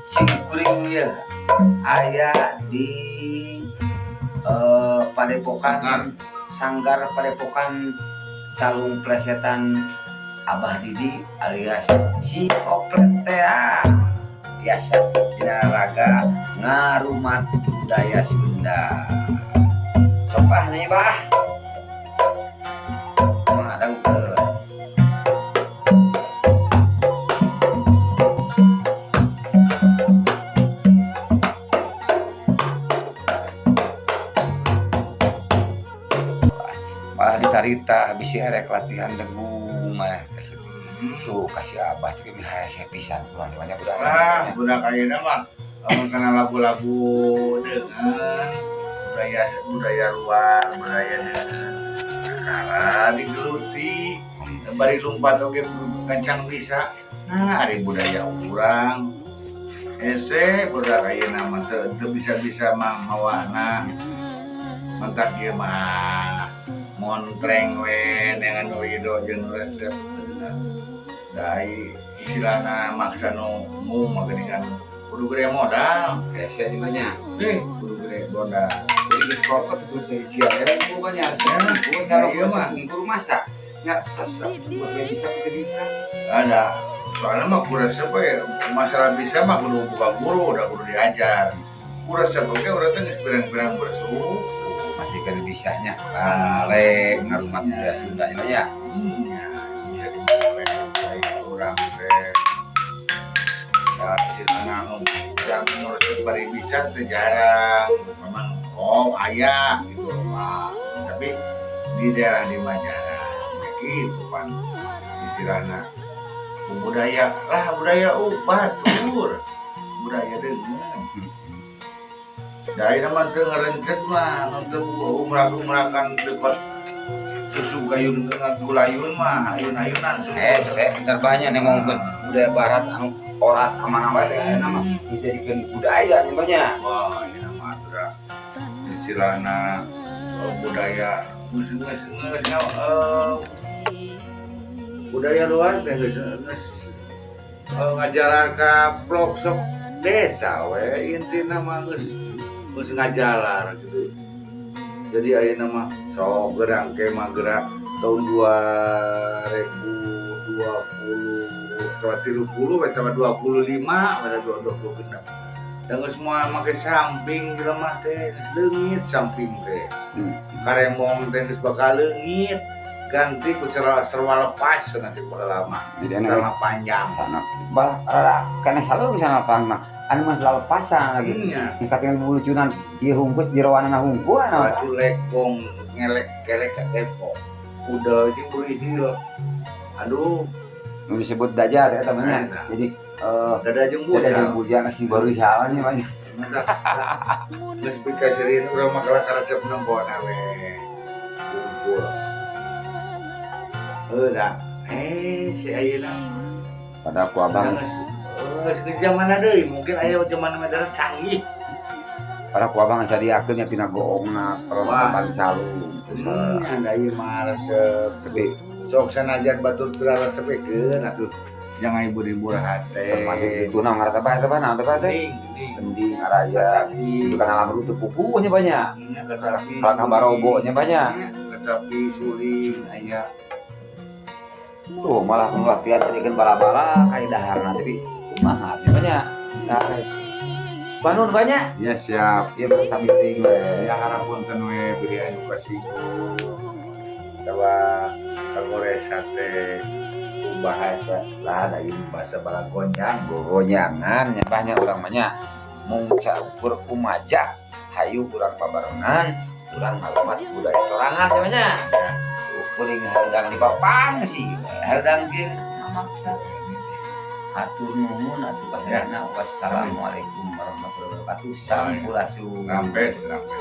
Sim kuring ieu aya di Padepokan Sanggar Padepokan Calung Plesetan Abah Didi alias si Oplet tea biasa dina raga ngarumat budaya Sunda. Sopah nih, Bah. Mah dangukeun. Malah ditarita habis erek latihan degung mah tuh kasih abah tapi hese pisan kurang banyak budaya. Lah, budak ayeuna mah lamun kana lagu-lagu dengan budaya budaya luar, budaya dengan kakara digeluti, bari lumpat oge gancang bisa. Nah, ari budaya urang hese budak ayeuna mah teu bisa-bisa mah mawana. Mentak ieu mah montreng we dengan nu rido jeung resep. Da istilahna maksa nu mung mah geuningan kudu gede modal. Hese di mana? Kudu gede modal. Jadi geus kokot tuh jadi kieu era ku banyak ku Nah, iya mah. Kumpul masa nya resep buat bisa kita bisa. Ada soalnya mah ku resep we masalah bisa mah kudu buka guru, udah kudu diajar. Ku resep oge urang teh geus pirang-pirang bersuhu. Masih kan bisanya Ah, le ngarumat budaya Sunda nya ya. Ya, bisa dimulai budaya urang teh. Ya, istilahna nu nu resep bari bisa teh jarang. Memang oh aya gitu mah. Tapi di daerah di mah jarang. Ya gitu pan istilahna budaya lah, budaya batur budaya dengan dari nama teu ngarencet mah nu teu umrak-umrakan dekat susu gayun gulayun mah ayun-ayunan susu. Hese entar banyak nih ngomongkeun budaya barat anu orat kemana wae teh ayeuna mah dijadikeun budaya nya banyak. Wah, ini nama atuh istilahna budaya geus geus geus budaya luar teh geus geus ngajalar ka pelosok desa we, intina mah geus geus ngajalar gitu. Jadi ayeuna mah sok gerang ke mah gerak tahun 2020 atau 30 atau 25 pada 20 genep. Dan geus moal make samping jelema teh, geus leungit samping teh. Karemong teh geus bakal leungit, ganti ku sarwa lepas nanti bakal lama. Jadi enak. Celana panjang. Sana bah rada kana selalu sana pang mah anu mah lalepasan lagi. Nya. Yang katingal bulucunan ieu hungkus jeroanana hungkul anu. Baju lekong ngelek kelek kepo. Udah sih bulu ini loh. Aduh, Nu disebut dajar ya temannya. Nah. Jadi dada jeung dada bujang. jeung bujang sing baru halnya banyak. Geus pikaseureun urang mah kalah karesep nempona we. Kumpul. Heuh da. Si ayeuna Pada aku abang geus geus zaman deui, mungkin aya zaman modern canggih. Pada aku abang sadiakeun nya tina goongna perlengkapan calung terus Da ieu mah resep. Tapi Sok sanajan batur teu resep atuh. Jangan ibu-ibu hate. Termasuk itu nah ngaran apa eta naon teh teh? Gending, gending. Gending araya. Kecapi. Itu kan alam itu pupuhnya banyak. Nya kecapi. Kalakah barobo nya banyak. Nya, kecapi suling aya. Tuh malah latihan jadikeun bala-bala kayak daharna tapi kumaha nya banyak. Nah, Banun banyak. Ya siap. Iya bertami teuing we. Ya harapunten we beri anu kasinggung. Atawa kagoresa teh ku bahasa lah da ieu bahasa balagonjang. Gogonyangan nya banyak urang mah nya. Mung ukur kumaja hayu urang babarengan urang ngalumat budaya sorangan nya banyak. Kuring hareudang di papang sih hareudang ge ngamaksa. Hatur nuhun atuh kasadayana. Wassalamualaikum warahmatullahi wabarakatuh. Sampurasun. Rampes, rampes.